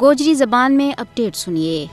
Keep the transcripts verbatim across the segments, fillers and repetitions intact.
گوجری زبان میں اپڈیٹ سنیے۔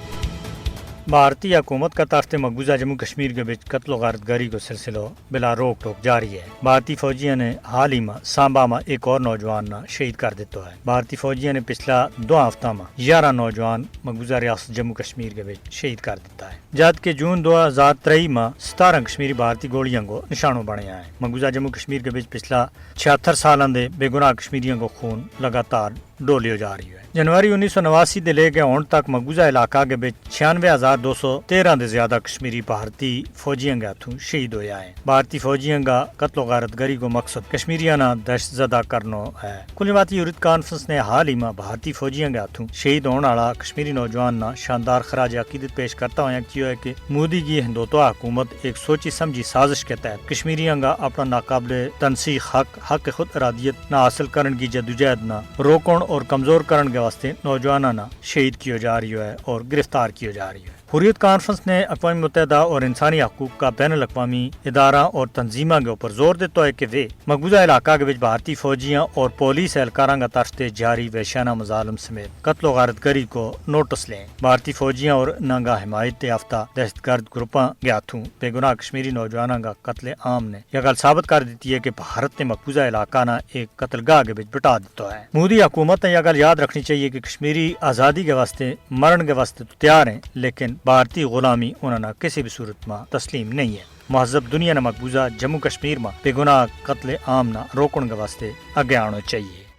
بھارتی حکومت کا طرف تے مقبوضہ جموں کشمیر کے بچ قتل و غارت گری کو سلسلو بلا روک ٹوک جاری ہے۔ بھارتی فوجیاں نے حال ہی ما سانبا ما ایک اور نوجوان نا شہید کر دیتا ہے۔ بھارتی فوجیاں نے پچھلا دو ہفتہ ما یارہ نوجوان مقبوضہ ریاست جموں کشمیر کے بچ شہید کر دیتا ہے، جد کہ جون دو ہزار ترئی ما ستارہ کشمیری بھارتی گولیاں کو نشانو بنیا ہے۔ مقبوضہ جموں کشمیر کے بچ پچھلا چھہتر سالاں دے بے گناہ کشمیریاں کو خون لگاتار ڈولیو جا رہی ہے۔ جنوری انیس سو نواسی دے لے کے ہن تک مقبوضہ علاقہ کے بچ چھیانوے ہزار دو سو تیرہ دے زیادہ کشمیری بھارتی فوجیاں کے ہتھوں شہید ہویا ہیں۔ بھارتی فوجیاں کا قتل و غارت گری کو مقصد کشمیریاں نا دہشت زدہ کرنو ہے۔ کل جماعتی یورت کانفرنس نے حال ہی ما بھارتی فوجیاں کے ہتھوں شہید ہون آڑا کشمیری نوجوان نا شاندار خراج عقیدت پیش کرتا ہویا کیو ہے کہ مودی کی ہندوتوا حکومت ایک سوچی سمجھی سازش کے تحت کشمیریاں کا اپنا ناقابل تنسیخ حق، حق خود ارادیت نا حاصل کرن کی جدوجہد نا روکن اور کمزور کرن کے واسطے نوجواناں نا شہید کیو جا رہیو ہے اور گرفتار کیو جا رہیو ہے۔ حریت کانفرنس نے اقوام متحدہ اور انسانی حقوق کا بین الاقوامی ادارہ اور تنظیماں کے اوپر زور دیتا ہے کہ ویہ مقبوضہ علاقہ کے بچ بھارتی فوجیاں اور پولیس اہلکاراں کا طرف تے جاری وحشانہ مظالم سمیت قتل و غارت گری کو نوٹس لیں۔ بھارتی فوجیاں اور انہاں کا حمایت یافتہ دہشت گرد گروپاں کے ہتھوں بے گناہ کشمیری نوجواناں کا قتل عام نے یا گل ثابت کر دیتی ہے کہ بھارت نے مقبوضہ علاقہ نا ایک قتل گاہ کے بچ بٹا دیتا ہے۔ مودی حکومت نے یا گل یاد رکھنی چاہیے کہ کشمیری آزادی کے واسطے مرن کے واسطے تو تیار ہیں، لیکن بھارتی غلامی انہاں نا کسی بھی صورت ما تسلیم نہیں ہے۔ مہذب دنیا نا مقبوضہ جموں کشمیر ما بے گناہ قتل عام نا روکن کے واسطے اگے آنو چاہیے۔